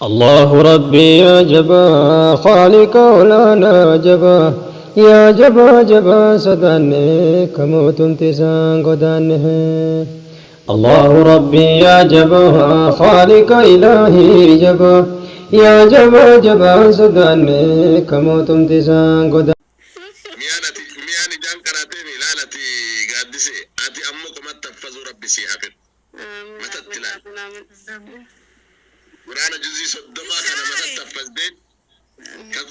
الله ربي يا جبا خالق ولانا جبا يا جبا جبا صداني كموتم تسان قدانه. الله ربي يا جبا خالق إلهي جبا يا جبا جبا صداني كموتم تسان قدانه. Miyaan ati miyaan ijaan qaraateemi ilaal ati Gaaddise, ati ammoo qomatti haffazuu Rabbi sii haa kennu. Matatti ilaal. Quraana juzii 30 kana matatti haffazdee ka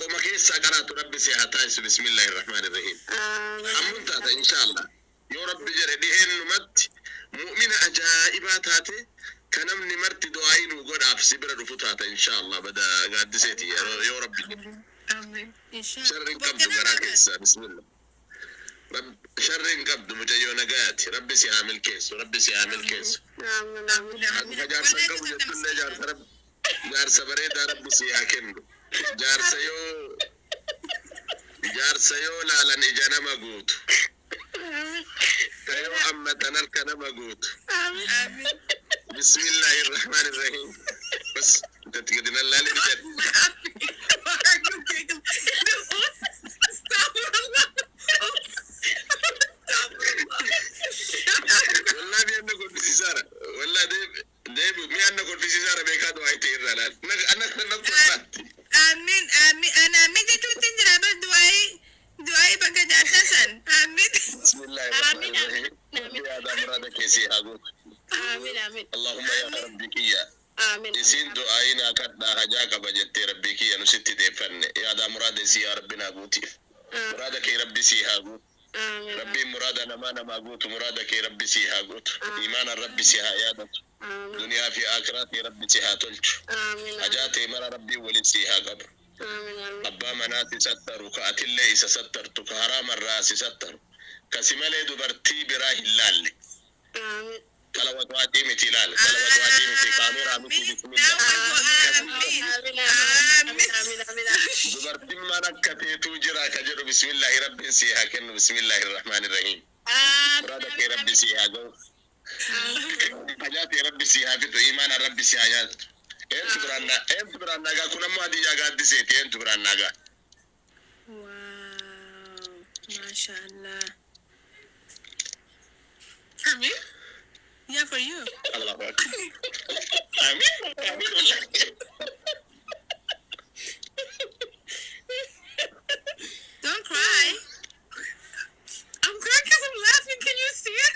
qoma keessaa qaraatu Rabbi sii haa taasisu. Bismillaahi rahmaani rahiim. Ammun taata inshaallah. Yoo Rabbi jedhe dhiheennumatti mu'mina ajaa'ibaa taate ka namni marti du'aayii nuu godhaaf si bira dhufu taata inshaallah bada Gaaddiseeti yoo Rabbi jedhe. Sharri hin qabdu garaa keessaa, bismillah. Sharri hin qabdu, mucayyoo nagayaati. Rabbi si haa milkeessu. Rabbi si haa milkeessu. Ati ka jaarsa hin qabu jettullee jaarsa Rabbi jaarsa bareedaa Rabbi si haa kennu. Jaarsa yoo laalan ija nama guutu. Ka yoo ammatan harka nama guutu. Bismillahi rahmaani rahiim. Bas itti gadi nan laalin jedhe. Why are you giggling? Astaghfirullah. Astaghfirullah. Wallahi mi'aan na kolfisiisaara. Wallahi deebi mi'aan na kolfisiisaara beekaa du'aa itti irraa laal. Na na na kolfaatti. Amin, amin, ana amin jechuutti hin jira bas du'aayii du'aayii bakka jaarsaa san. Amin. Bismillahi rahmaani rahiim. Rabbi yaadaa muraada keessii haa guutu. Amin, amin. Allahumma yaa Rabbi kiyya. Amin. Isiin du'aayi naa kadhaa hajaa qaba jettee Rabbii kiyya nu sitti deeffanne. Yaadaa muraada isii yaa Rabbi naa guutiif. Muraada kee Rabbi sii haa guutu. Amin. Rabbiin muraada namaa namaa guutu muraada kee Rabbi sii haa guutu. Imaanaan Rabbi si haa yaadatu. Duniyaa fi akiraa kee Rabbi si haa tolchu. Amin. Hajaa tee mara Rabbiin waliin sii haa qabu. Amin, amin. Abbaa manaa si sattaru, ka atillee isa sattartu, ka haraamarraa si sattaru, ka si malee dubartii biraa hin laalle. Amin. Kala watwaaqii miti ilaal. Kala watwaaqii miti kaameraa miti, bismillah. Amin. Amin, amin, amin, amin, amin. Dubartiin mana akka teetuu jira ka jedhu bismillahi Rabbiin sii haa kennu. Bismillahi rahmaani rahiim. Muraada kee Rabbi sii haa ga'u. Hajaa tee Rabbi sii haa fixu. Imaana Rabbi sii haa nyaatu. Eentu biraan na eentu biraan nagaa? Kun ammoo hadiyyaa Gaaddiseeti. Eentu biraan nagaa? Wow. MashaAllah. For me? Yeah, for you. Allahu akbar. Amiin amiin wallahi. Don't cry. I'm crying because I'm laughing. Can you see it?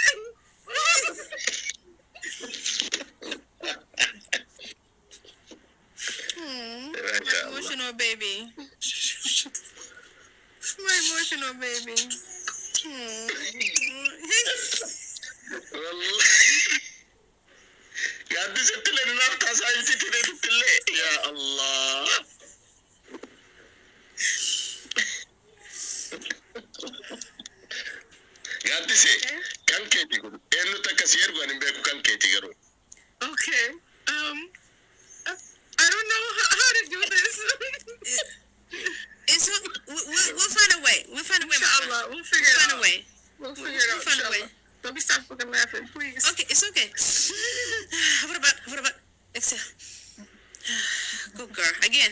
My Masha Allah. emotional baby. My emotional baby. Wallahi. Gaaddisetti illee ni laaftaa saayinsiitti illee yaa Allah. Gaaddise, kan keeti kun eenyutu akka si ergu ani hin beeku, kan keeti garuu. Okay. I don't know how to do this. It's we'll find a way. We'll find a way, Mama. Inshallah, we'll figure We'll it find out. a way. We'll figure it We'll out. find a way. Inshallah. Let me stop fucking laughing, please. Okay, it's okay. What about exhale? Good girl. Again.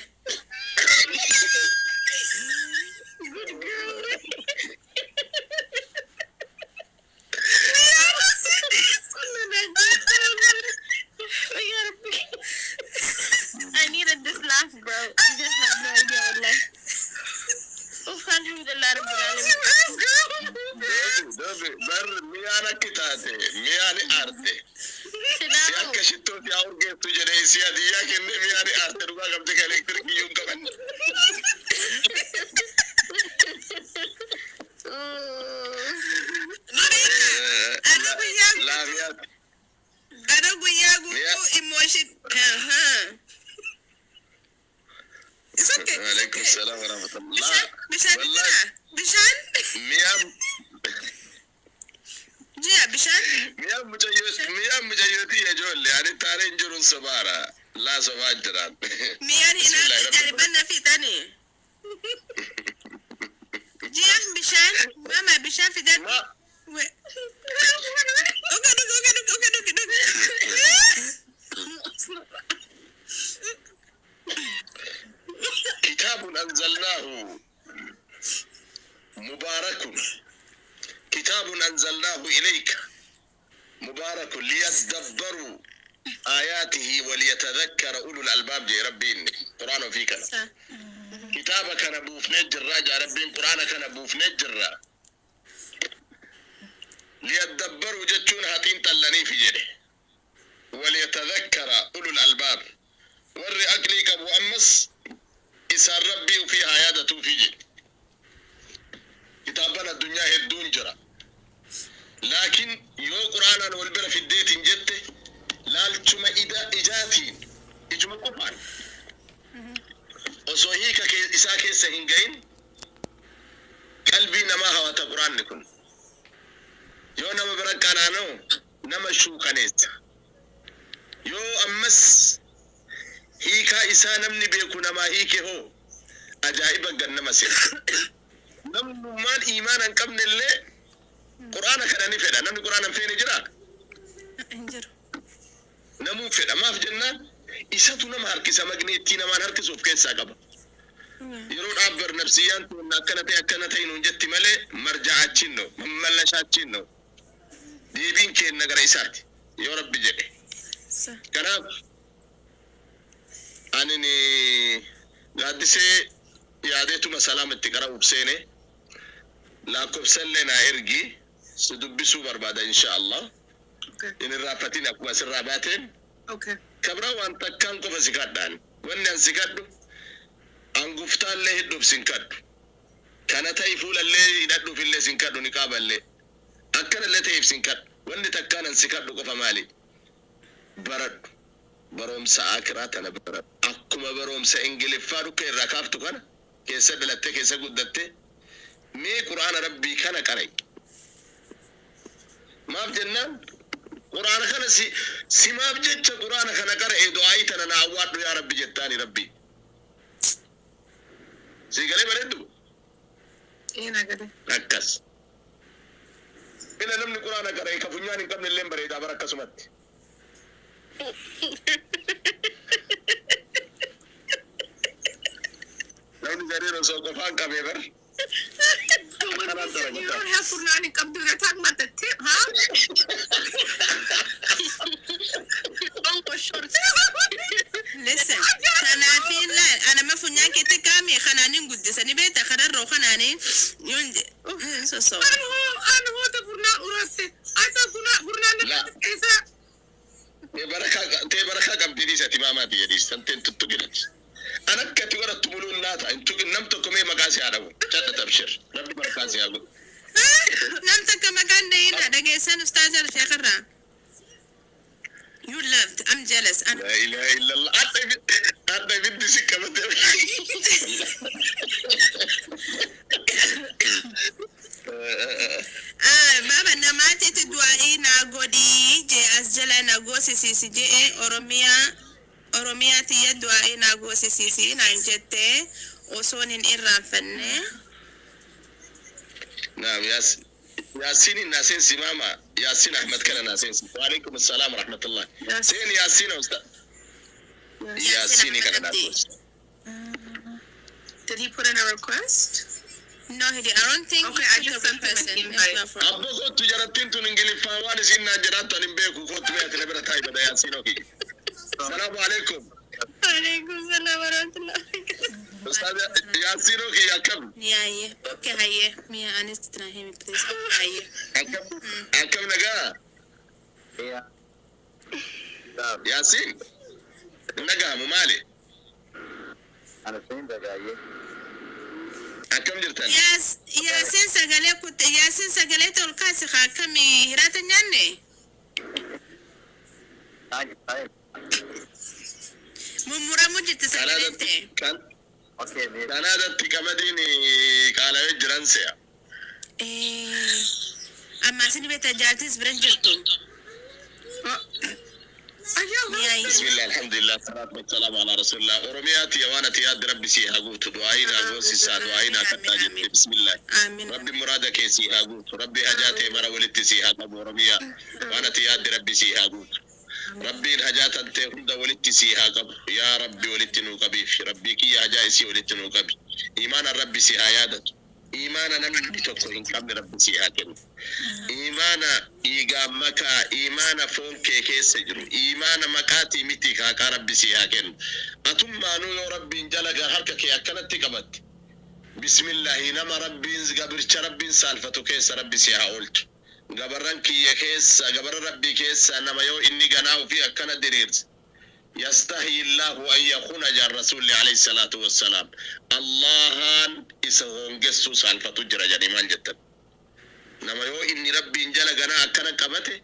Good girl. I needed this laugh, bro. You just have no idea, wallahi. Uff, alhamdulillah rabbil alamin. Deebi deebi bar mi'aan akki taate mi'aan aarte. Si Silaamu. akka shittoo si haa urgeessu jedhee si hadiyyaa kennee mi'aan aarte dhugaa qabdi ka elektirikii iyyuu hin qaban. Ana guyyaa Laafiyaa. Ana guyyaa guutuu emotion. It's okay. It's Waalaikum okay. salaam wa rahmatullah. Bishaan bishaan Wallahi jira. Bishaan. Mi'aan Ji'a bishaan. Mi'aan mucayyooti ijoollee ani taanee hin jiruun sobaara. Laa sobaa jiraan. Miyaan hin Bismillah rabbi. jaribanna fiixani. Ji'a bishaan. Mama, bishaan fidadhu. Ma Wait. Okay, okay, okay, okay, okay, okay. أنزلناه مبارك، كتاب أنزلناه إليك مبارك ليدبروا آياته وليتذكر أولو الألباب جي ربين قرآن فيك. كتابك أنا بوف نجر جا ربين قرآنك أنا بوف نجر ليدبروا جتشون هاتين تلني في جري وليتذكر أولو الألباب ور أكليك أبو أمس إسار ربي وفي عيادته في جري. كتابنا الدنيا هدون جرا لكن يو قرآن والبر في الديت جته لالتما إذا إجاتين إجمع قرآن وصحيح كإساء كيسهنجين قلبي نما هوا تقرآن نكون يو نما برك أنا نما شو كنيت يو أمس هيك إساء نمني بيكون ما هيك هو أجائب جنة مسير نمنو إيمانا كم اللي قرآن كان نفيدا نمني قرآن فين جرا انجر نمو فيدا ما في جنة إساتو نما هركسا مغنيتي نما هركسو في كيسا قبا يرون أبر نفسيان كانت أكنتين ونجت ملي مرجعاتشينو مملشاتشينو ديبين كين نغرا إساتي يا رب جل كلام أنني قادسي ياديتو مسلام التقرأ وبسيني لا كوبسن لنا إرجي سدبسو بربادة إن شاء الله. إن الرافتين أكو سراباتين. Okay. كبرا وأن تكان كوفا سكادان وأن سكادو أن غفتان له هدوب سكادو كان تايفول اللي يدلو في اللي سكادو نقاب اللي أكن اللي تايف سكاد وأن تكان سكادو كوفا مالي برد بروم سأكراتنا برد أكما بروم سإنجلي فارو كي ركافتو كان كيسا دلته كيسا قدته مي قرآن ربي كان كري ما بجنان قرآن كان سي ما بجت قرآن كان كري دعايتنا نعواد يا ربي جتاني ربي سي قالي بردو إيه نقدر ركز إن نمني قرآن كري كفنيان قبل الليل بريد أبرك سمت لون جرير سوق فان كبير You don't have Furnani come to the talk about the tip, huh? Listen, خنافين لا أنا ما فنيان كتير كامي خنانين قد سني بيت خرر رو خنانين يوند so أنا هو تفرنا ورثة أنت فرنا لا تبركة كم تدي ستي ما تدي سنتين تتقلت أنا كتير تقولون ناتا أنتوا نمتكم إيه مقاسي عربو شتى تبشر ربي مقاسي عربو نمتك مكان دينا دقيسان أستاذ الشيخ الرا You loved I'm jealous أنا لا إله إلا الله أنا بدي سكة بدي بابا نماتي تدعي نعودي جي أسجل نعوسي سي سي جي أوروميا تي دعاء نعوسي سي سي نعجته وصون إرام فنه. نعم ياسين ناسين سماما ياسين أحمد كان ناسين. وعليكم السلام ورحمة الله. سين ياسين أستاذ ياسين كان ناسين. Did he put in a request? No, he did. I don't think. Okay, I just sent him an invite. أبو كنت جربتين تنجلي فوان سين جربت أنا بيكو كنت بيت نبرة تايب ده ياسين أوكي. السلام عليكم. وعليكم السلام ورحمة الله. أستاذ ياسين أوكي يا كم؟ يا أوكي هاي ميا أنس تراهيم بليز هاي. أكم نجا؟ ياسين نجا ممالي. أنا فين بقى؟ أكم جرتان؟ ياسين سجلة كنت ياسين سجلة القاسي خا كمي هرات الجنة. طيب. ممرة مجد سجلته. أنا ده تكمديني قال يجرانسيا. إيه. أما سني بتجارتي برنجرتو. بسم الله الحمد لله والصلاة والسلام على رسول الله. أورمياتي وانتي يا ربي سي هاغوت دعائنا غوسي سا دعائنا كتاجت بسم الله. آمين. ربي مرادك سي هاغوت ربي حاجاتي مرا ولدت سي هاغوت أورميا وانتي يا ربي سي هاغوت Rabbiin hajaa tantee hunda walitti sii haa qabu. Yaa Rabbi, walitti nuu qabiif. Rabbii kiyya, hajaa isii walitti nuu qabi. Imaana Rabbi si haa yaadatu. Imaana namni tokko hin qabne Rabbi si haa kennu. Imaana dhiigaan makaa, imaana foon kee keessa jiru, imaana maqaatii miti kaaqaa Rabbi si haa kennu. Atummaanuu yoo Rabbiin jala harka kee akkanatti qabatte, bismillahi, nama Rabbiin gabricha Rabbiin saalfatu keessa Rabbi si haa oolchu. Gabarran kiyya keessa, gabarra Rabbii keessa nama yoo inni ganaa ofii akkana diriirse, يستحي الله أن يكون جار رسول عليه الصلاة والسلام. Allahan isa hongessu saalfatu jira jedhanii maal jettan? Nama yoo inni Rabbiin jala ganaa akkana qabate,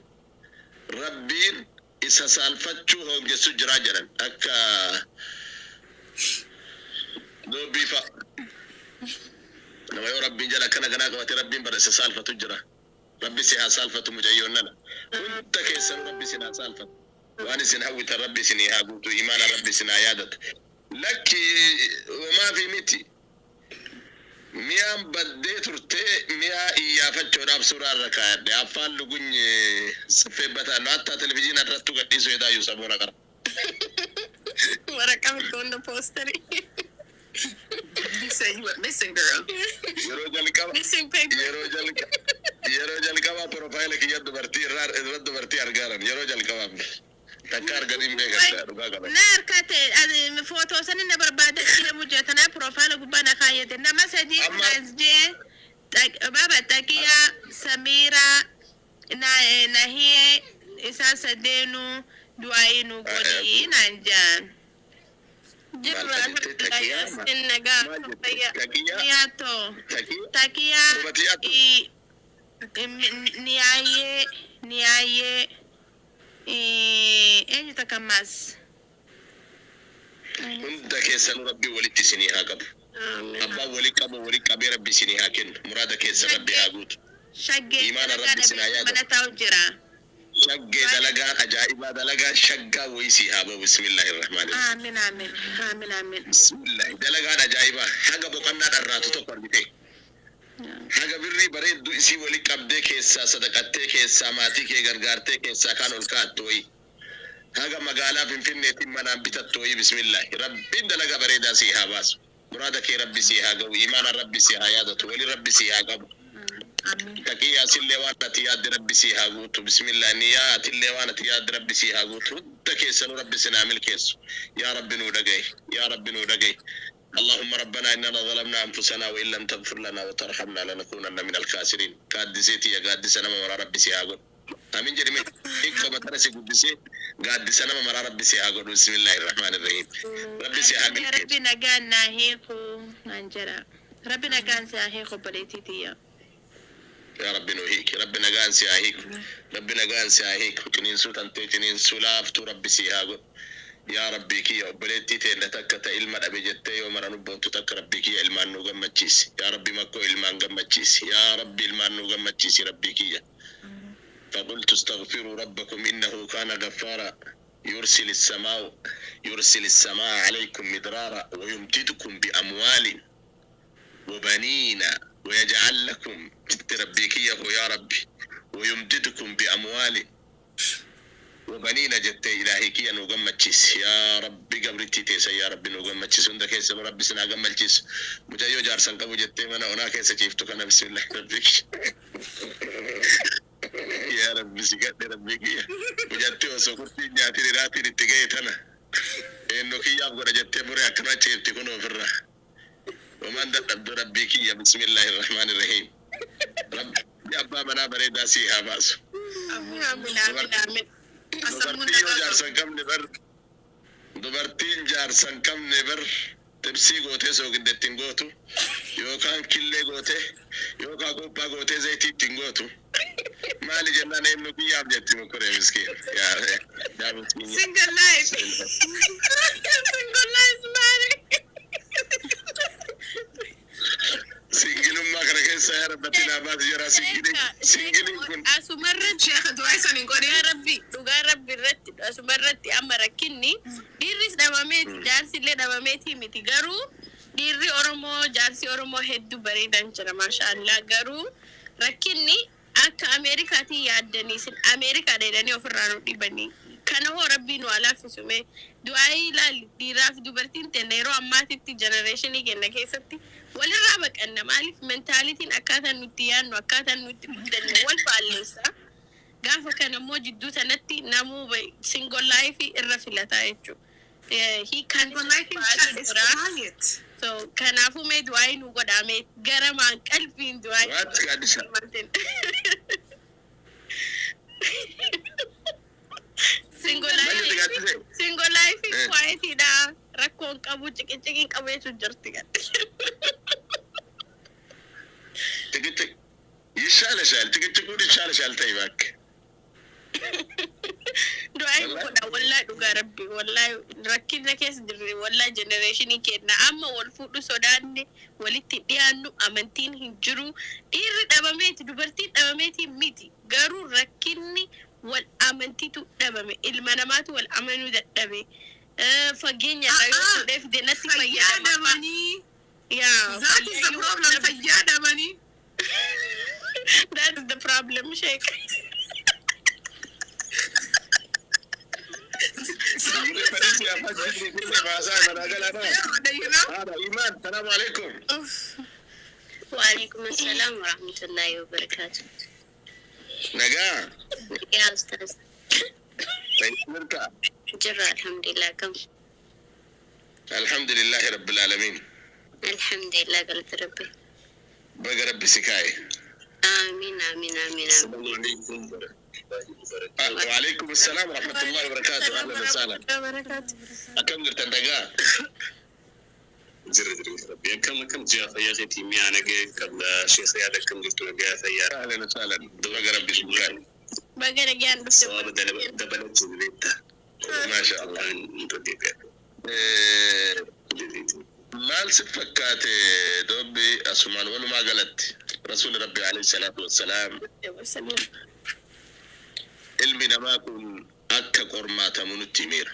Rabbiin isa saalfachuu hongessu jira jedhan. Akka dubbii fa'a nama yoo Rabbiin jala akkana ganaa qabate, Rabbiin bara isa saalfatu jira. Rabbi si haa saalfatu. Mucayyoon nana hunda keessan Rabbi isin haa saalfatu. Waan isin hawwitan Rabbi isinii haa guutu. Imaana Rabbi isin haa yaadatu. Lakki, homaa fi miti. Miyaan baddee turtee miyaa iyyaafachuudhaaf suuraa irra kaayadhe. Affaan lugunye siffeebbataan hatta televizyiina irrattu gadhiisu hedaayyuu saboona qara. Waraqaa on the poster. You said you went missing, girl. Yeroo jalqaba Missing paper. Yeroo jalqaba profile kiyya dubartii irraa irra dubartii argaaran yeroo jalqabaaf takka arganiin beekan dhugaa qaba. Na harkate footoo sani na barbaada deemu jira. Tanaa profile gubbaa na kaayyate. Nama sadii as jee baba Taqiyaa, Samiiraa, Nahiyee, isaan sadeenuu du'aa'ii nu godhii naan jaan. Jirra. Maal jettee? Taqiyaa? Alhamdulillah, nagaa. Maal jette? Fayyaa. Taqiyaa? Niyaatoo. Taqiyaa? Taqiyaa. Dubartii atu Niyaayee, eenyu takka ammaas? Hunda keessanuu Rabbi walitti isinii haa qabu. Abbaan wali qabu wali qabee Rabbi isinii haa kennu. Muraada keessa Rabbi haa guutu. Shaggee Imaana Rabbi isin haa yaadatu. Mana taa'u jira. Shaggee, dalagaan ajaa'ibaa, dalagaan shaggaa wayisii haa ba'u. Bismillaahi rahmaani rahiim. Aamin, aamin, aamin, aamin. Bismillaahi, dalagaan ajaa'ibaa haga boqonnaa dharraatu tokko argite. Haga birrii bareedduu isii wali qabdee keessaa sadaqattee, keessaa maatii kee gargaartee, keessaa kaan ol kaa'attu wayi. Haga magaalaa Finfinneetiin manaan bitattu wayi. Bismillaahi, Rabbiin dalagaa bareedaa sii haa baasu. Muraada kee Rabbi sii haa ga'u. Imaana Rabbi sii haa yaadatu. Wali Rabbi sii haa qabu. Aamin. Taqiyyaa sillee waan ati yaadde Rabbi sii haa guutu. Bismillah, niyyaa atillee waan ati yaadde Rabbi sii haa guutu. Hunda keessanuu Rabbi sinaa milkeessu. Yaa Rabbi nuu dhagaye. Yaa Rabbi nuu dhagaye. اللهم ربنا إننا ظلمنا أنفسنا وإن لم تغفر لنا وترحمنا لنكونن من الخاسرين. قادسيتي يا قادس نما مرا ربي سي هاغود. آمين جريمي. إنكم ترسي قدسي قادس نما مرا ربي سي هاغود. بسم الله الرحمن الرحيم. ربي سي هاغود. Rabbi nagaan naa hiiku naan jedha. Rabbi nagaan si haa hiiku, obboleettii tiyya. Yaa Rabbi nu hiiki. Rabbi nagaan si haa hiiku. Rabbi nagaan si haa hiiku. Ciniinsuu tantee ciniinsuu laaftuu Rabbi si haa godhu. Yaa Rabbii kiyya, obboleettii teenya takka ta ilma dhabe jettee yoo mara nubboontu takka, Rabbii kiyya, ilmaan nu gammachiisi. Yaa Rabbi, makkoo ilmaan gammachiisi. Yaa Rabbi, ilmaan nu gammachiisi, Rabbii kiyya. فقلت استغفروا ربكم إنه كان غفارا يرسل السماء عليكم مدرارا ويمددكم بأموال وبنين ويجعل لكم ربك يا ربي ويمددكم بأموال وبنين jettee Ilaahi kiyya nu gammachiisi. Yaa Rabbi, gabrittii teessa, yaa Rabbi, nu gammachiisi. Hunda keessa Rabbi sinaa gammachiisu. Mucayyoo jaarsan qabu jettee mana onaa keessa ciiftu kana, bismillah, Rabbi yaa Rabbi si gadhe. Rabbi kiyya, mucattii osoo kurtiin nyaatiin iraatiin itti ga'e tana eenyu kiyyaaf godha jettee muree akkana ciifti kun ofirra wamaan dadhabdu. Rabbii kiyya, bismillahi irrahmaani irrahiim, Rabbi abbaa manaa bareedaa sii haa baasu. Amiin, amiin, amiin. Dubartiin yoo jaarsa hin qabne bar, dubartiin jaarsa hin qabne bar, tibsii gootee soogidda ittiin gootu yookaan killee gootee yookaan qophaa gootee zayitii ittiin gootu maali jennaan, eenyu kiyyaaf jetti mukuree miskiin yaa yaa miskiin. Single life. Single life, man. Singilummaa kana keessa yaa Rabbatti naa baasi jira singiliin kun. Asumarratti Sheekh, du'aa isan hin godhin. Dhugaa Rabbi, dhugaa Rabbi irratti, asumarratti amma rakkinni dhiirris dhabameeti, jaarsillee dhabameeti miti. Garuu dhiirri Oromoo, jaarsi Oromoo hedduu bareedan jira, maashaallah. Garuu rakkinni akka Ameerikaatiin yaaddanii isin Ameerikaa dheedanii ofirraa nu dhibanii. Kana hoo Rabbiin waa laaffisu mee du'aayii ilaali. Dhiiraaf dubartiin teenna yeroo ammaatitti generationii kenna keessatti walirraa baqanna. Maaliif? Mentalityn akkaataan nutti yaadnu, akkaataan nutti guddanne wal faalleessa. Gaafa kana immoo jidduu sanatti namuu single life irra filataa jechuudha. Hiikaan Single life is jira. quiet. So kanaafuu mee du'aayii nu godhame garamaan qalbiin du'aayii. What, Gaaddisa? Single Maal jette life, Gaaddise? single life quietidha. Rakkoon qabu, ciqiciqiin qabu jechuun jirti. ጭቅጭቅ ይሻለሻል። ጭቅጭቁን ይሻለሻል። ተይ እባክህ። Du'aa godha wallaahi, dhugaa Rabbi, wallaahi rakkina keessa jirre. Wallaahi generationii kenna amma wal fuudhu sodaanne, walitti dhiyaannu, amantiin hin jiru. Dhiirri dhabameeti, dubartiin dhabameeti miti, garuu rakkinni wal amantiitu dhabame, ilma namaatu wal amanuu dadhabe. Fageenya irraa yoo fuudheef natti Fayyaa fayyadama. dhabanii. Yaa. That is the problem. Fayyaa dhabanii. That is the problem, Sheikh. You know? ኢማን ሰላም አለይኩም። وعليكم السلام ورحمة الله وبركاته. Nagaa. يا أستاذ. Mirka. Jirra, الحمد لله. كم الحمد لله رب العالمين. الحمد لله قلت ربي. Baga Rabbi si kaa'e. آمين آمين آمين آمين. وعليكم السلام ورحمة الله وبركاته. أهلا وسهلا. وبركاته. Akkam jirtan, nagaa? Jirra, jirra, Rabbi. Akkam, akkam ji'a fayyaa keetii mi'a nagee qabda sheekh yaada, akkam jirtu, nagaa fayyaa? أهلا وسهلا. Baga Rabbi si kaa'e. Baga nagaan dhufte. Sababa dabalachuu beekta. ما شاء الله. Maal si fakkaate dobbi asumaan walumaa galatti rasuuli Rabbi alayhi salaatu wassalaam ilmi namaa kun akka qormaatamu nutti himeera.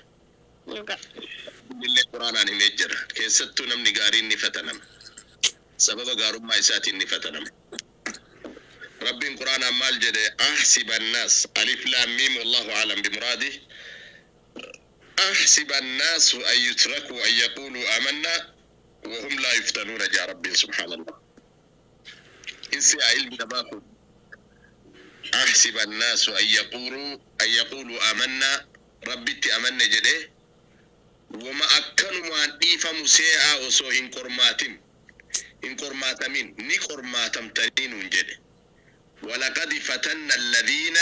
Illee quraanaan himee jira. Keessattuu namni gaariin ni fatanama. Sababa gaarummaa isaatiin ni fatanama. Rabbiin quraanaan maal jedhe? أحسب الناس, ألف لام ميم, والله أعلم بمراده. أحسب الناس أن يتركوا أن يقولوا آمنا وهم لا يفتنون جاء ربي. سبحان الله. Insi ilmi namaa kun أحسب الناس أن يقولوا آمنا, Rabbitti amanne jedhe, wama akkanumaan dhiifamu see'aa osoo hin qormaatin, hin qormaatamin. Ni qormaatamtanii nuun jedhe. ولقد فتنا الذين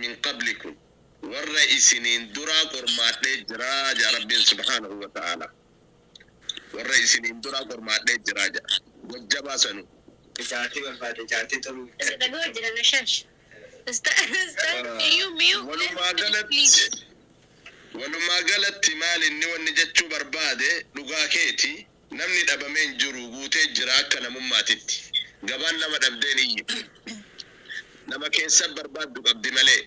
من قبلكم, warra isiniin duraa qormaadhee jiraa jaa Rabbiin سبحانه وتعالى. Warra isiniin duraa qormaadhee jiraa jaa wajjabaa sanu. Jaartii barbaade, jaartii toluu. Dhagoo jira nashaash. Iyyuu mi'uu. Walumaa galatti maal inni wanni jechuu barbaade, dhugaa keeti, namni dhabamee hin jiru, guutee jira. Akka namummaatitti gabaan nama dhabdeen iyyu, nama keessa barbaaddu qabdi malee.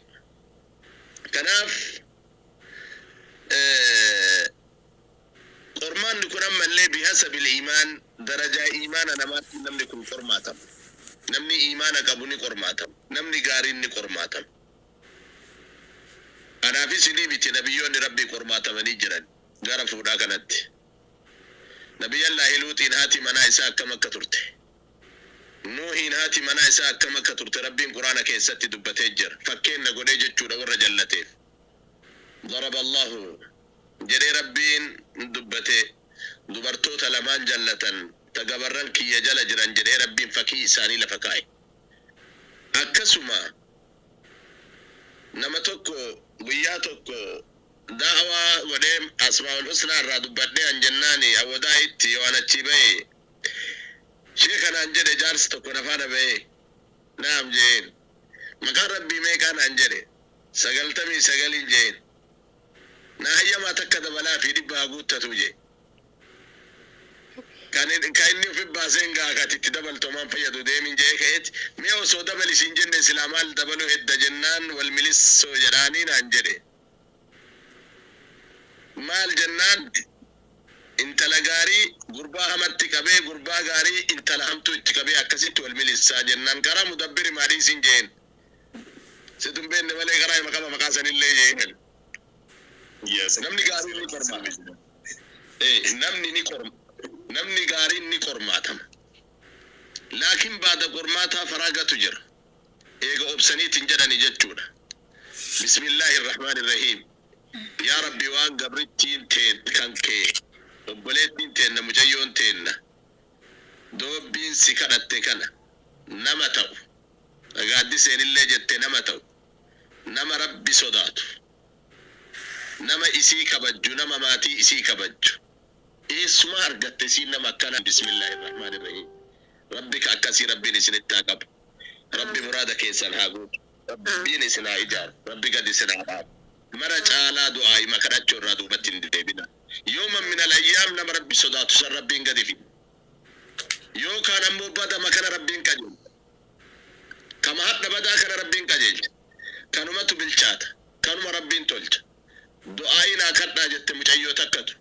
Kanaaf qormaanni kun ammallee بحسب الإيمان, darajaa iimaana namaatti namni kun qormaatama. Namni iimaana qabu ni qormaatama, namni gaariin ni qormaatama. Kanaafis ni miti, nabiyyoonni Rabbii qormaatamanii jiran gara fuudhaa kanatti. Nabiyyallaahi Luuxiin haati manaa isaa akkam akka turte, Nuuhiin haati manaa isaa akkam akka turte, Rabbiin quraana keessatti dubbatee jira. Fakkeenna godhee jechuudha warra jallateef. ضرب الله jedhee Rabbiin dubbate, dubartoota lamaan jallatan ta gabarran kiyya jala jiran jedhee Rabbiin fakkii isaanii lafa kaa'e. Akkasuma nama tokko guyyaa tokko daawaa godhee asmaa'ul husnaa irraa dubbadhee an jennaani awwadaa itti yoo an achii ba'e, sheekanaan jedhe, jaarsi tokko nafaana ba'e. Naam jeen. Maqaan Rabbii meeqaa naan jedhe. 99n jeen. Na hayyamaa takka dabalaa fi 100 guuttatu jee. Kan inni ofi baaseen gaa kati itti dabaltomaan fayyadu deemin jee ka'eeti, mee osoo dabalisiin jenne silaa maal dabaluu hedda jennaan, wal milissoo jedhaanii naan jedhe. Maal jennaan, intala gaarii gurbaa hamatti qabee, gurbaa gaarii intala hamtuu itti qabee, akkasitti wal milissaa jennaan, karaa mudabbiri maadhiisin jeen. Situn beenne malee karaa hima qaba maqaa sanillee jeen. Namni gaariin ni qormaatama. Namni ni qorma. Namni gaariin ni qormaatama. Laakiin baada qormaataa faraagatu jira. Eega obsaniitiin jedhani jechuudha. Bismillaahi irrahmaani irrahiim. Yaa Rabbi, waan gabrittiin teen kan kee, obboleettiin teenna, mucayyoon teenna, doobbiin si kadhatte kana nama ta'u, gaaddiseen illee jette, nama ta'u, nama Rabbi sodaatu, nama isii kabajju, nama maatii isii kabajju, eessuma argatte isiin nama akkana? Bismillaahi irrahmaani irrahiim. Rabbi ka akkasii Rabbiin isinitti haa qabu. Rabbi muraada keessan haa guutu. Rabbiin isin haa ijaaru. Rabbi gad isin haa dhaabu. Mara caalaa du'aa'ima kadhachuu irraa duubatti hin deebina. Yooma min alayyaam nama Rabbi sodaatu san Rabbiin gadi fi yookaan ammoo badama kana Rabbiin qajeelcha. Kama hadha badaa kana Rabbiin qajeelcha. Kanumatu bilchaata. Kanuma Rabbiin tolcha. Du'aa'inaa kadhaa jette mucayyoo takkatu.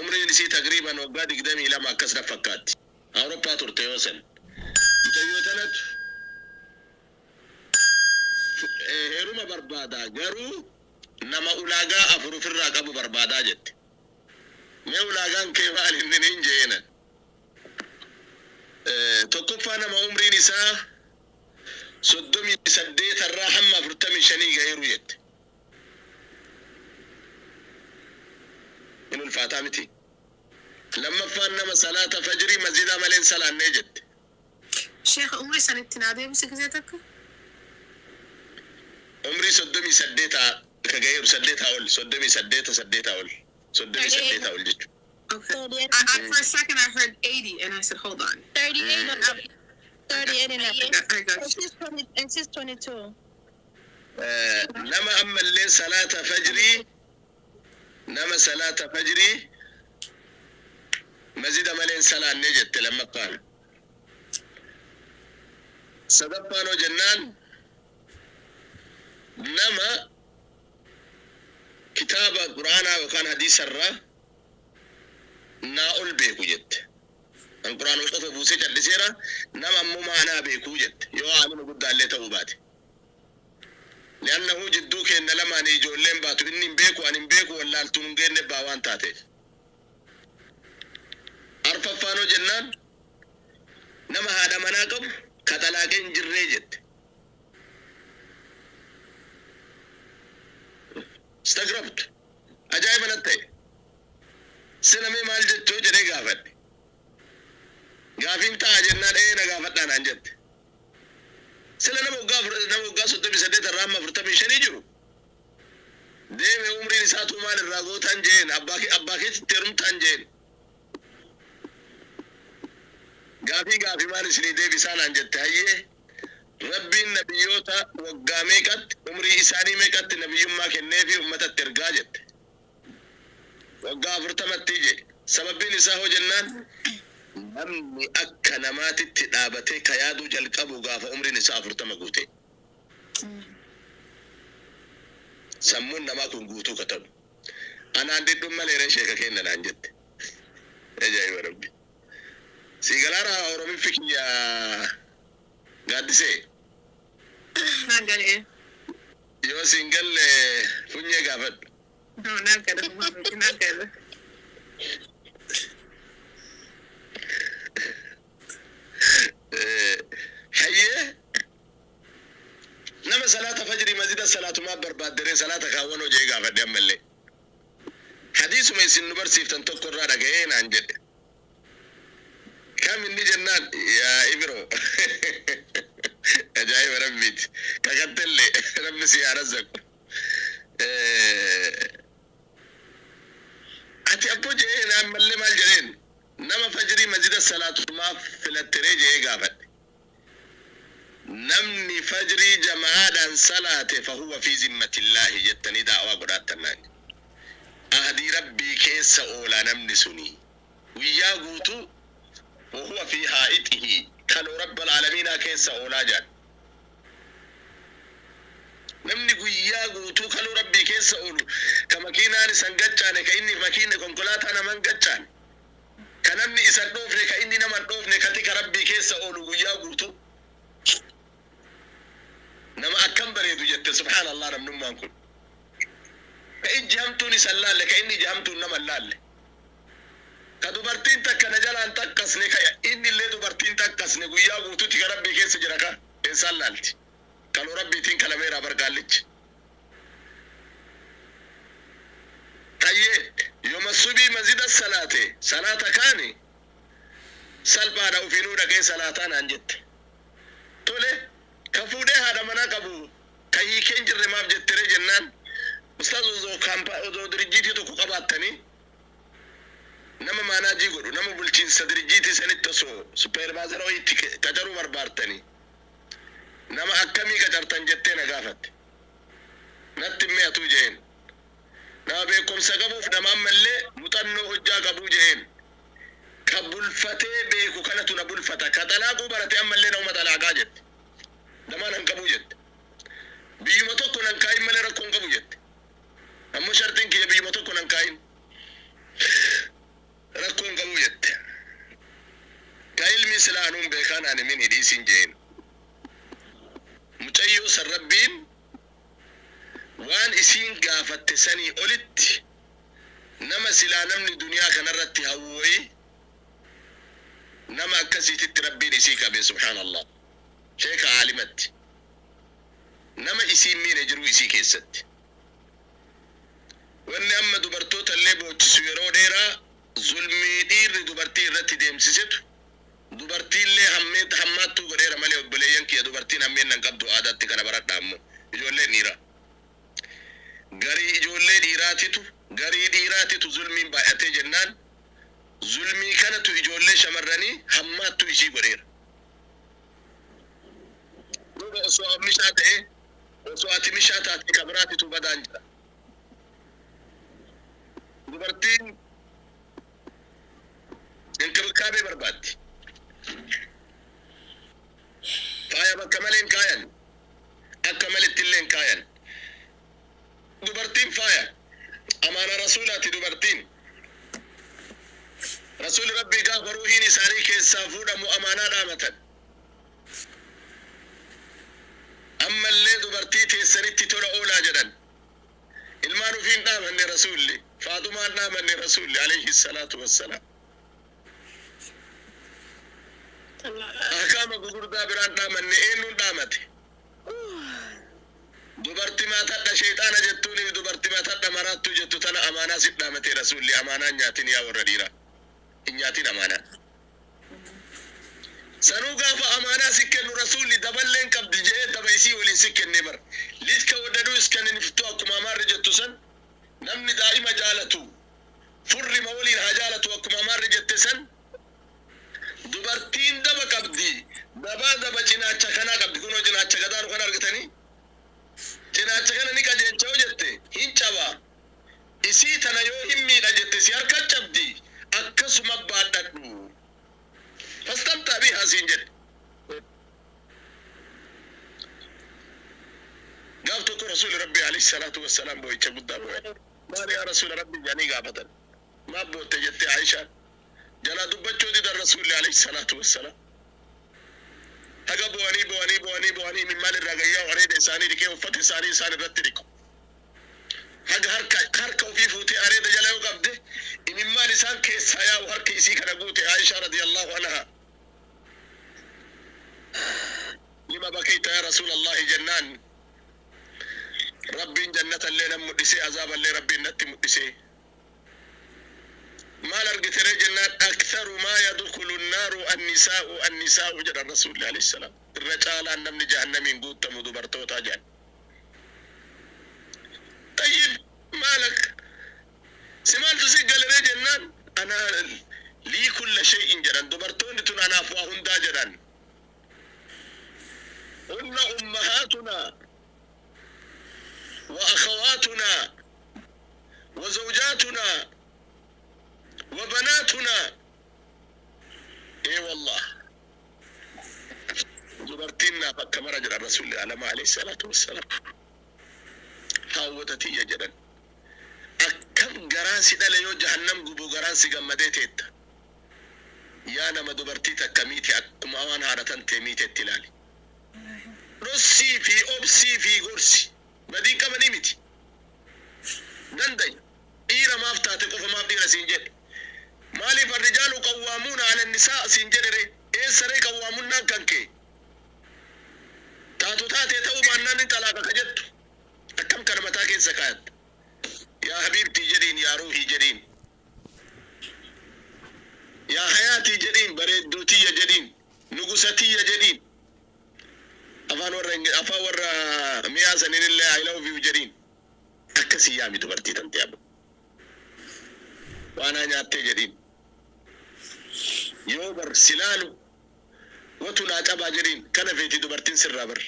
Umriin isii taqriiban waggaa 22 akkas na fakkaatti. Awurooppaa turte yoo san. Mucayyoo tanatu heeruma barbaadaa, garuu nama ulaagaa afur ofirraa qabu barbaadaa jette. Mee ulaagaan kee maal inni niin jeenan? Tokkoffaa, nama umriin isaa 38 irraa hamma 45 gaheeru jette. In ulfaataa miti. Lammaffaan, nama salaata fajrii masjidaa malee hin salaannee jette. Sheekha, umrii sanitti naa deebisi gisee takka. Umrii 38 ka gaheeru, saddeetaa ol, 38, saddeetaa ol, 38 ol jechuudha. Okay. I, for a second I heard 80 and I said, "Hold on." 38 and up. 38 and up. I got And you. she's 20, and she's 22. Nama ammallee salaata fajrii, nama salaata fajrii masjida malee hin salaannee jette lammaffaan. Sadaffaan hoo jennaan, nama kitaaba quraanaa yookaan hadiisarraa naa ol beeku jette. An quraanuma qofa buusee calliseera, nama ammoo maanaa beekuu jette, yoo aalima guddaallee ta'uu baate. Li'annahu jidduu keenya lamaan ijoolleen baatu, inni hin beeku, ani hin beeku, wallaaltuun hin geenne baa waan taateef. Arfaffaanoo jennaan, nama haadha manaa qabu ka xalaaqee hin jirree jette. Istagrabtu. Ajaa'iba natti ta'e. Sinamee maal jechuu jedhee gaafadhe. Gaafiin ta'a jennaan, ee na gaafadhaa naan jette. Sila nama waggaa 38 irraa amma 45 jiru. Deeme, umriin isaatu maal irraa gootaan jeen, abbaa keetitti heerumtaan jeen. Gaafii gaafii maal isinii deebisaa naan jette. Hayyee, Rabbiin nabiyyoota waggaa meeqatti, umrii isaanii meeqatti nabiyyummaa kenneefi ummatatti ergaa jette. Waggaa 40tti je. Sababbiin isaa hoo jennaan, namni akka namaatitti dhaabatee ka yaaduu jalqabu gaafa umriin isaa 40 guute. Sammuun namaa kun guutuu ka ta'u. Anaan dhidhuun malee sheeka kenna naan jette. Ajaa'iba Rabbi. Siigalaara Oromiffi kiyya, gaaddisee? Naa galee. Yoo siin galle funyee gaafadhu. No, naa gale. Naa gale. Hayyee, nama salaata fajrii masjida salaatumaa barbaadderee salaata kaawwanoo jee gaafadhe ammallee. Hadiisuma isin nu barsiiftan tokko irraa dhaga'ee naan jedhe. Kam inni jennaan, yaa Ibro, ajaa'iba Rabbiiti. Kakattellee Rabbi si haa razzaqu. Ati abbo jee ammallee maal jedheen, nama fajrii masjida salaatumaaf filatteree jee gaafadhe. Namni fajrii jamaadhaan salaate fahuwa fi zimmatillaahi jettanii daawaa godhaattan naan. Ahdii Rabbii keessa oolaa namni suni. Guyyaa guutuu wahuwa fi haa'ixihi kaloo rabbal aalamiinaa keessa oolaa jedhan. Namni guyyaa guutuu kaloo Rabbii keessa oolu, ka makiinaan isan gaccaane, ka inni makiina konkolaataa naman gaccaane, ka namni isan dhoofne, ka inni naman dhoofne, ka tika Rabbii keessa oolu guyyaa guutuu. Nama akkam bareedu jette, subhaanallah, namnummaan kun. Ka ijji hamtuun isa hin laalle, ka inni ija hamtuun nama hin laalle. Ka dubartiin takka na jalaan takkasne, ka inni illee dubartiin takkasne, guyyaa guutuutti ka Rabbii keessa jira ka eessaan laalti? Kaloo Rabbiitiin kalameeraa bargaallichi. Tayyee yoma subii masjida salaate, salaata kaani salphaadha, ufiinuu dhaqee salaataa naan jette. Tole, ka fuudhee haadha manaa qabu ka hiikee hin jirre maaf jettere jennaan, ustaaz, osoo kaampaa, osoo dirjiitii tokko qabaattanii, nama manage godhu, nama bulchiinsa dirjiitii sanitti osoo supervisor wayiitti qacaruu barbaartanii, nama akkamii qacartan jettee na gaafatte. Natti mi'atuu jeen. Nama beekumsa qabuuf nama ammallee muuxannoo hojjaa qabuu jeen. Ka bulfatee beeku kanatu na bulfata. Ka xalaaquu barate ammallee nama xalaaqaa jette. Namaan han qabuu jette. Biyyuma tokko nan kaayin malee rakkoo hin qabu jette. Ammoo shartiin kiyya biyyuma tokko nan kaayin. Rakkoo hin qabu jette. Ka ilmi silaa anuun beekaa naan himin hidhiisin jeen. Mucayyoo san Rabbiin waan isiin gaafatte sanii olitti nama silaa namni duniyaa kanarratti hawwooyi, nama akkasiititti Rabbiin isii qabe. Subhaanallah, sheeka aalimatti nama isiin miine jiruu isii keessatti. Wanni amma dubartoota illee boochisu yeroo dheeraa zulmii dhiirri dubartii irratti deemsisetu dubartiillee hammaattuu godheera malee, obboleeyyan kiyya, dubartiin hammeen nan qabdu aadaatti. Kana baradha. Ammoo ijoolleen dhiiraa, garii ijoollee dhiiraatitu, garii dhiiraatitu zulmiin baay'atee jennaan zulmii kanatu ijoollee shamarranii hammaattuu isii godheera. Duuba osoo mishaa ta'e, osoo ati mishaa taate, kabiraatitu badaan jira. Dubartiin inkibikaabee barbaaddi. Faaya bakka malee hin kaayan, akka malitti illee hin kaayan. Dubartiin faaya amaana rasuulaati. Dubartiin rasuuli Rabbii gaafa ruuhiin isaanii keessaa fuudhamu amaanaa dhaamatan. Ammallee dubartii teessanitti tola oolaa jedhan. Ilmaan ufiin dhaamanne rasuulli, Faaxumaan dhaamanne rasuulli alayhi salaatu wassalaam. Ahkaama gugurdaa biraan dhaamanne. Eenyuun dhaamate? Dubartii maatadha sheexaana jettuuniif dubartii maatadha maraattuu jettu tana amaanaa sit dhaamate rasuulli. Amaanaa hin nyaatin, yaa warra dhiiraa, hin nyaatin amaanaa. Sanuu gaafa amaanaa si kennu rasuulli daballeen qabdi jee daba isii waliin si kenne bar. Lij ከወደዱ እስከንንፍቱ akkuma amaarri jettu san, namni daa'ima jaalatu furrima waliin haa jaalatu akkuma amaarri jette san. Dubartiin daba qabdi, dabaa daba cinaacha kanaa qabdi. Kunoo cinaacha gadaanu kana argitanii, cinaacha kana ni qajeelcha yoo jette hin cabaa. Isii tana yoo hin miidha jette si harka cabdi. Akkasuma baadhadhu, fastamtaa bihaa siin jedhe. Gaaf tokko rasuuli Rabbi alayhi salaatu wassalaam boo'icha guddaa boo'e. Maali yaa rasuula Rabbi jedhanii gaafatan. Maaf bootte jette Aishaan. Jalaa dubbachuu didan rasuulli alayhi salaatu wassalaam. Haga bo'anii bo'anii bo'anii bo'anii imimmaan irraa gayyaa areeda isaanii dhiqee uffata isaanii isaan irratti dhiqu. Haga harka ofii fuutee areeda jala yoo qabde imimmaan isaan keessaa yaa'u harki isii kana guute. Aishaa radiyallahu anha, "Lima bakayta yaa rasuula Allahi?" jennaan, Rabbiin jannata illee nan mul'isee, azaaba illee Rabbiin natti mul'isee. Maal argite ree jennaan, "Aktharu maa yadkhulu nnaaru annisaa'u, annisaa'u" jedhan rasuulli alayhi salaam. Irra caalaan namni jahannamiin guutamu dubartootaa jedhan. Tayyib, maalak si maaltu si galeree jennaan, "Anaa lii kulla shay'in" jedhan. Dubartoonni tun anaaf waa hundaa jedhan. Hunna ummahaatunaa wa akhawaatunaa wa zawjaatunaa wa banaatunaa. Ee wallah, dubartiin naaf akka mara jedhan rasuulli alama alayhi salaatu wassalaam. Haawwata tiyya jedhan. Akkam garaan si dhale yoo jahannam gubu garaan si gammadee teetta? Yaa nama dubartii takka miite, akkuma waan haadha tantee miiteetti ilaali. Dhossii fi obsii fi gorsi badii qabanii miti. Danda'i. Dhiira maaf taate qofa maaf dhiira siin jedhe? Maaliif arrijaalu qawwaamuuna ala nisaa siin jedhe ree? Eessa ree qawwaamunnaan kan kee? Taatu taatee ta'uu baannaan ni xalaaqa ka jettu. Akkam kana mataa keessa kaayatta? Yaa habiibtii jedhiin, yaa ruuhii jedhiin. Yaa hayaatii jedhiin, bareedduu tiyya jedhiin, nugusa tiyya jedhiin. Afaan warra afaan warra mi'aa saniin illee I love you jedhiin. Akkasii yaami dubartii tante abbo. Waanaa nyaattee jedhiin. Yoo bar silaalu watu naa cabaa jedhiin kana feeti dubartiin sirraa bar.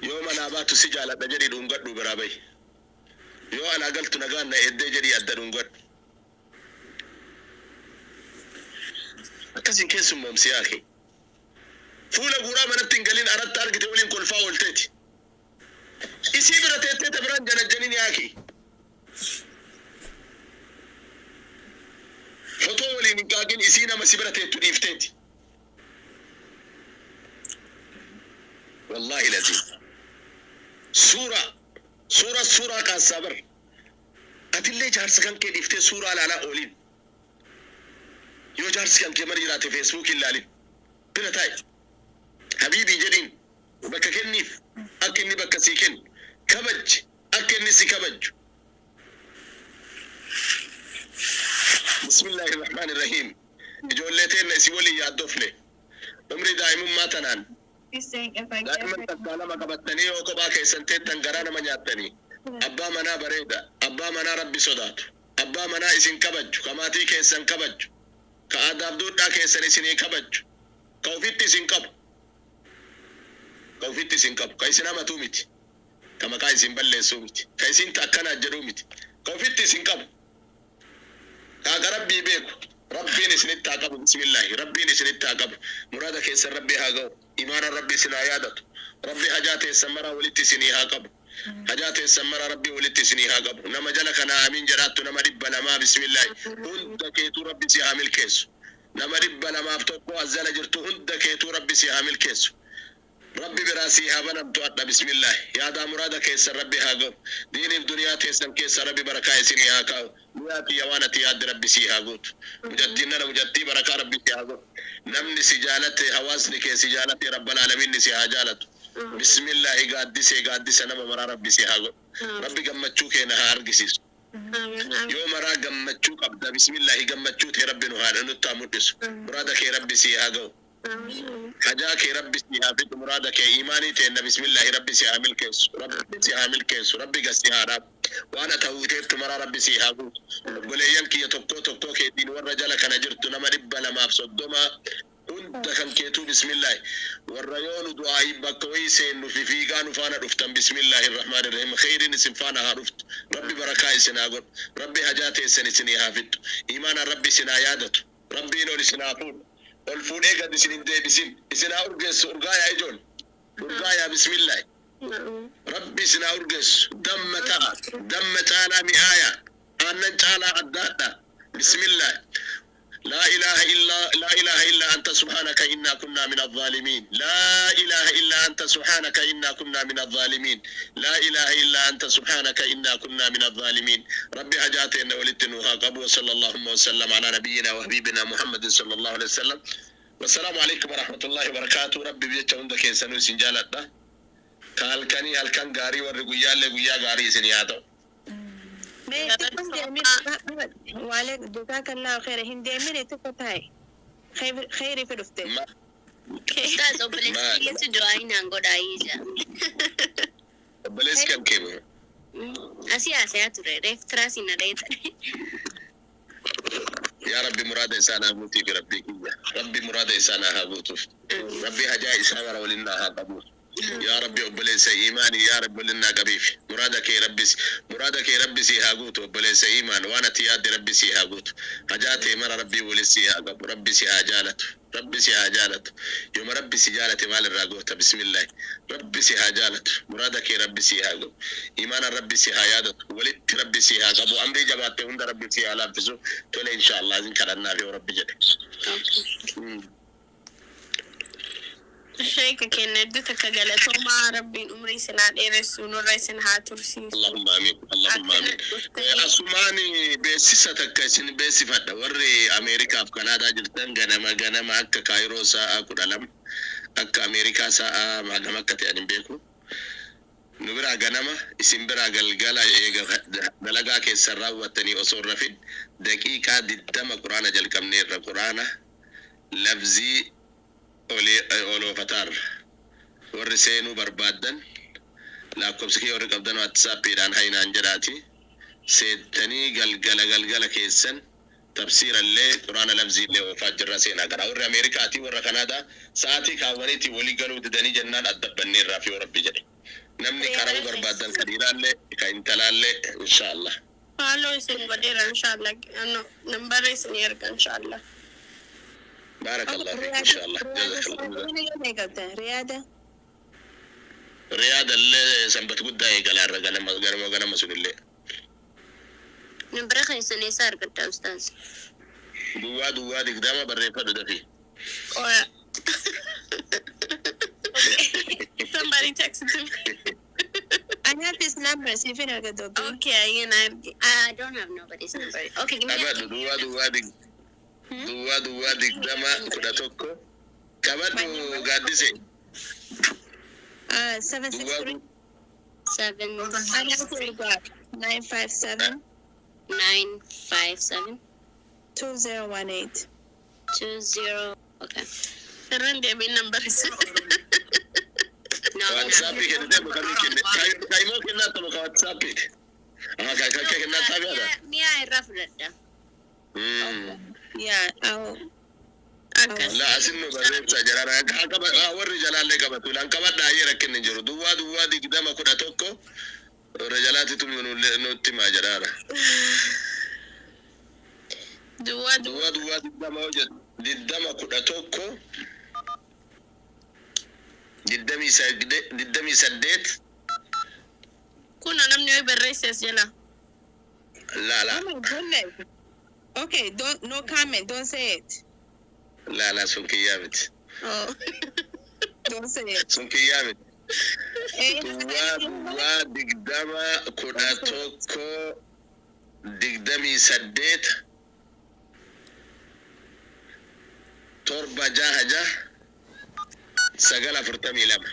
Yoo manaa baatu si jaaladha jedhii dhungadhu biraa bahi. Yoo alaa galtu nagaan na eeddee jedhii adda dhungadhu. Akkasiin keessummoomsi yaake. Fuula guuraa manatti hin galin aratti argite waliin kolfaa oolteeti. Isii bira teettee ta biraan janajjanin yaake. Fotoo waliin hin qaaqin isii nama si bira teettu dhiifteeti. Wallaahi lazim. Suura suura suuraa kaassaa bar. Atillee jaarsa kan kee dhiiftee suuraa ilaalaa ooliin. Yoo jaarsi kan kee mara jiraate feesbuukii ilaalin. Bira taa'i. Habiibii jedhiin bakka kenniif akka inni bakka sii kennu. Kabajji akka inni si kabajju. Bismillaahi rahmaani rahiim. Ijoollee teenna isin waliin yaaddofne. Umrii daa'imummaa tanaan daa'imman takkaa lama qabattanii yoo kophaa keessan teettan garaa nama nyaattanii. Abbaa manaa bareeda. Abbaa manaa rabbi sodaatu. Abbaa manaa isin kabajju. Ka maatii keessan kabajju. Ka aadaaf duudhaa keessan isinii kabajju. Ka ofitti isin qabu. Ka ofitti isin qabu. Ka isin hamatuu miti. Ka maqaa isin balleessuu miti. Ka isin akkanaa jedhuu miti. Ka ofitti isin qabu. Ka haqa rabbii beeku. Rabbiin isinitti haa qabu. Bismillaahi. Rabbiin isinitti haa qabu. Muraada keessan rabbi haa ga'u. Imaana rabbi isin haa yaadatu. Rabbi hajaa teessan maraa walitti isinii haa qabu. Hajaa teessan maraa rabbi walitti isinii haa qabu. Nama jala kanaa amiin jedhaattu nama 200 bismillaahi. Hunda keetuu rabbi si haa milkeessu. Nama 201 as jala jirtu hunda keetuu rabbi si haa milkeessu. Rabbi biraa sii haa banamtu adha bismillaahi. Yaadaa muraada keessan rabbi haa ga'u. Diiniif duniyaa teessan keessa rabbi barakaa isinii haa kaa'u. Miyaa tiyya waan ati yaadde rabbi sii haa guutu. Mucattiin nana mucattii barakaa rabbi si haa godhu. Namni si jaalate hawaasni kee si jaalate rabbal aalamiinni si haa jaalatu. Bismillaahi gaaddisee gaaddisa nama maraa rabbi si haa godhu. Rabbi gammachuu kee na haa argisiisu. Yoo maraa gammachuu qabda bismillaahi gammachuu tee rabbi nu haa nutti haa mul'isu. Muraada kee rabbi sii haa ga'u. Hajaa kee rabbi sii haa fixu muraada kee imaanii teenna bismillaahi rabbi si haa milkeessu. Rabbi si haa milkeessu. Rabbi gad si haa dhaabu. Waan ati hawwiteettu maraa rabbi sii haa guutu. Obboleeyyan kiyya tokkoo tokkoo keetiin warra jala kana jirtu nama 230 hunda kan keetuu bismillaahi. Warra yoo nu du'aayi bakka wayii seennu fifiigaa nu faana dhuftan bismillaahi rahmaani rahiim. Kheyriin isin faana haa dhuftu. Rabbi barakaa isin haa godhu. Rabbi hajaa teessan isinii haa fixu. Imaanaan rabbi isin haa yaadatu. Rabbiin ol isin haa fuudhu. Ol fuudhee gad isin hin deebisin. Isin haa urgeessu. Urgaayaa ijool. Urgaayaa bismillaahi. Rabbi isin haa urgeessu. Damma ta'a. Damma caalaa mi'aaya. Aannan caalaa addaadha. Bismillaahi. Laa ilaaha illa laa ilaaha illa anta subhaanaka innaa kunnaa min azzaalimiin. Laa ilaaha illa anta subhaanaka innaa kunnaa min azzaalimiin. Laa ilaaha illa anta subhaanaka innaa kunnaa min azzaalimiin. Rabbi hajaa teenna walitti nuu haa qabu. Wa sallallahu wa sallam ala nabiyyina wa habibina Muhammadin sallallahu alaihi wasallam. Wassalaamu alaikum warahmatullahi wabarakatuh. Rabbi jecha hunda keessanuu isin jaaladha. Ka halkanii halkan gaarii warri guyyaallee guyyaa gaarii isin haa ta'u. Mee xiqqoon deemin waalee jazaakallaahu khayra hin deemine tokko taa'e khayri fi dhufte. Ustaaz obboleessi Maal? kiyyatu du'aa naan godhaa ija. Obboleessi kan kee moo? Asii haasayaa ture reef tiraasii na dheeta. Yaa Rabbi muraada isaa naa guutuuf Rabbii kiyya. Rabbi muraada isaa naa haa guutuuf. Rabbi hajaa isaa mara waliin naa haa qabuuf. Yaa Rabbi obboleessa iimaanii yaa Rabbi waliin naa qabiif. Muraada kee Rabbis muraada kee Rabbi sii haa guutu obboleessa iimaan waan ati yaadde Rabbi sii haa guutu. Hajaa tee mara Rabbii waliin sii haa qabu. Rabbi si haa jaalatu. Rabbi si haa jaalatu. Yooma Rabbi si jaalate maal irraa goota bismillaahi. Rabbi si haa jaalatu. Muraada kee Rabbi sii haa godhu. Iimaanaan Rabbi si haa yaadatu. Walitti Rabbi sii haa qabu. Amrii jabaatte hunda Rabbi sii haa laaffisu. Tole inshaallah isin kadhannaaf yoo Rabbi jedhe. Sheeka keenya hedduu takka galatoomaa, Rabbiin umrii isin haa dheeressu, nurra isin haa tursiisu. Allahumma amin. Allahumma amin. Akkana dhuftanii Asumaan beeksisa takka isin beeksifadha. Warri Ameerikaaf Kanaadaa jirtan, ganama ganama akka Kaayiroo sa'a 12, akka Ameerikaa sa'a hagam akka ta'an hin beeku. Nu biraa ganama, isin biraa galgala, eega dalagaa keessan raawwattanii osoo hin rafin daqiiqaa 20 quraana jalqabneerra, quraana lafzii oloofataarra. Warri seenuu barbaaddan, lakkoofsa kee warri qabdan WhatsAppiidhaan haynaan jedhaati. Seettanii galgala galgala keessan tafsiirallee quraana lafziillee oofaa jirra, seenaa gara. Warri Ameerikaatii warra Kanaadaa sa'aatii kaawwaniitii walii galuu didanii jennaan addabbanneerraa fi yoo Rabbi jedhe. Namni qara'uu barbaaddan, ka dhiiraallee ka intalaallee, inshaallah. Follow isin godheera inshallah. Ano nambara isin erga inshallah. Baarakallahu fiik inshaallah. Jazakallah. Riyaada. Riyaadallee sanbata guddaa eegalaa irra ganama ganama ganama sunillee. Nambara keessan eessaa argadda, ustaaz? 0020 barreeffadhu dafii. Oya. Somebody texted me. I have his number. Siifin erga dubbii. Okay, ayyan arge. I don't have nobody's number. Okay, give me Qabadhu 0020 002011 qabadhu, Gaaddise. 763. Duwwaa 7 Anaatu ergaa. 957 957 2018. 20. Okay. Irran deebiin nambara isa. No. WhatsAppii kennitee kamii kenne kaayimoo kennaa ta'u ka WhatsAppiiti. Aha, ka kennaa taabi'aadha. Mi'a irraa fudhadha. Yeah, I'll Akkas. La asin nu barreessa jalaala warri jalaallee qabatu lan qabadha, ayyee rakkinni hin jiru. 002011 warra jalaatitu nutti himaa jedhaara. Duwwaa duwwaa. 0020 hojjetu 2011 28. Kuna namni wayi barreesse as jala. La la. Oh my goodness. Okay, don't, no comment. Don't say it. La la, sun kiyyaa miti. Oh. Don't say it. Sun kiyyaa miti. Eh, 002011 28 766 942.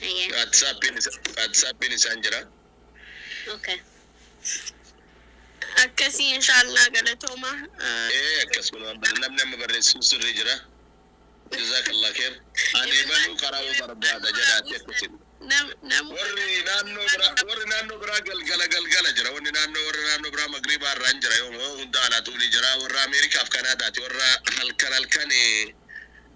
Ayyee. WhatsAppiin isaan jira. Okay. Akkasii inshallah, galatooma. Ee, akkasuma namni amma barreessuun sirrii jira. Jazakallah khair. Ani baluu karaa barbaada jedhaati akkasin. Nam Warri naannoo biraa galgala galgala jira. Warri naannoo, warri naannoo biraa magriibaa irraan jira. Yoo hunda alaatu ni jira. Warra Ameerikaaf Kanaadaati. Warra halkan halkan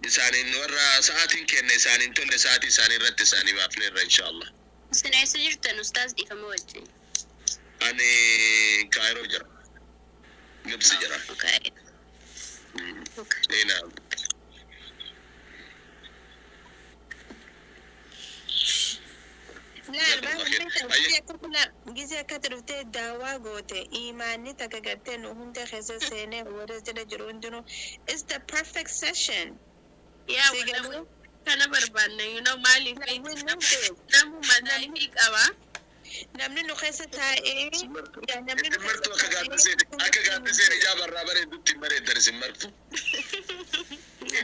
isaaniin, warra sa'aatiin kenne isaaniin tolle, sa'aatii isaanii irratti isaanii baafneerra inshaallah. Isin eessa jirtan, ustaaz, dhiifama wajjin? Ani Kaayiroo jira. Gibsi jira. Okay. Okay. Ina. Laal, Jazakallah khair. Gisee akkatti dhuftee daawwaa goote, imaanni takka gartee nu hunda keessa seenee warra jala jiru hundinuu, it's the perfect session. Yaa Si galuu? Kana barbaanna, maaliif We need this. namu madaa'ifii qaba. Namni nu keessa taa'ee yaa namni nu Isin martu keessa akka gaaddiseen, akka gaaddiseen ijaa barraa bareeddutti hin bareeddan isin martu.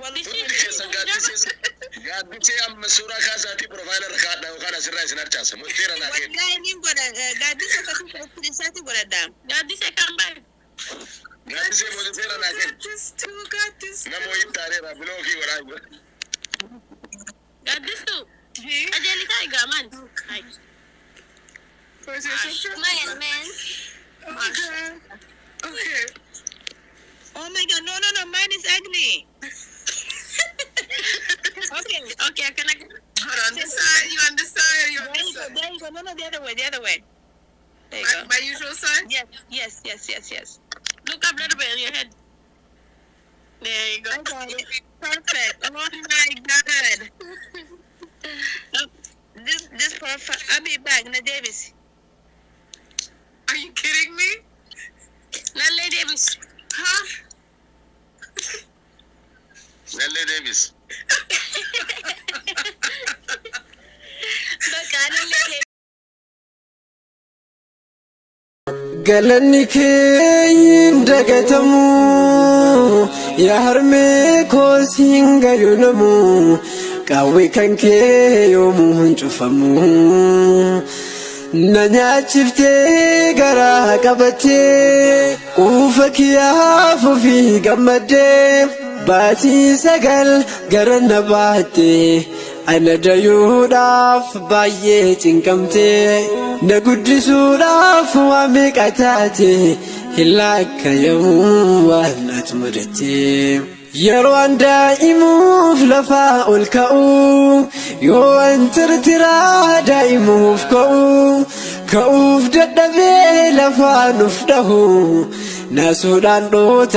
Hundi keessan gaaddisee gaaddisee amma suuraa kaasaatii profile irra kaadhaa yookaan asirraa isin harcaasa. Murteera naa kennu. Wallaahi niin godha, gaaddisa akkasii isaatti godhadha. Gaaddisee kan baay'ee. Gaaddisee murteera naa kennu. This too, got this. Nama wayii taaneera block godhaa jira. Gaaddistu qajeelitaa egaa maali? Ay. First your Man, man. Oh my God. Okay. Oh my God, no, no, no, mine is ugly. Okay. Okay, akkana. Hold on this side. You on this side or you on There this you go, side? there you go. No, no, the other way, the other way. There you My, go. my usual side? Yes. Look up little bit in your head. There you go. I got it. Perfect. Oh my God. This perfect. I'll be back. Na Davis. Are you kidding me? Nallee deebis. Huh? Nallee deebis. Bakka anillee Galanni kee hin dagatamu, yaa harmee koos hin gayu namu, qawwee kan kee yoomuu hin cufamu. Na nyaachiftee garaa qabattee, quufa kiyyaaf ofii gammaddee, baatii 9 gara na baattee, ana dayuudhaaf baay'ee cinqamtee, na guddisuudhaaf waa meeqa taate, hin laakkayamu waan ati mudatte. Yeroo an daa'imuuf lafaa ol ka'u, yoo an tirtiraa daa'imuuf ka'u, ka'uuf dadhabee lafaa nuuf dhahu, naasuudhaan dhoota.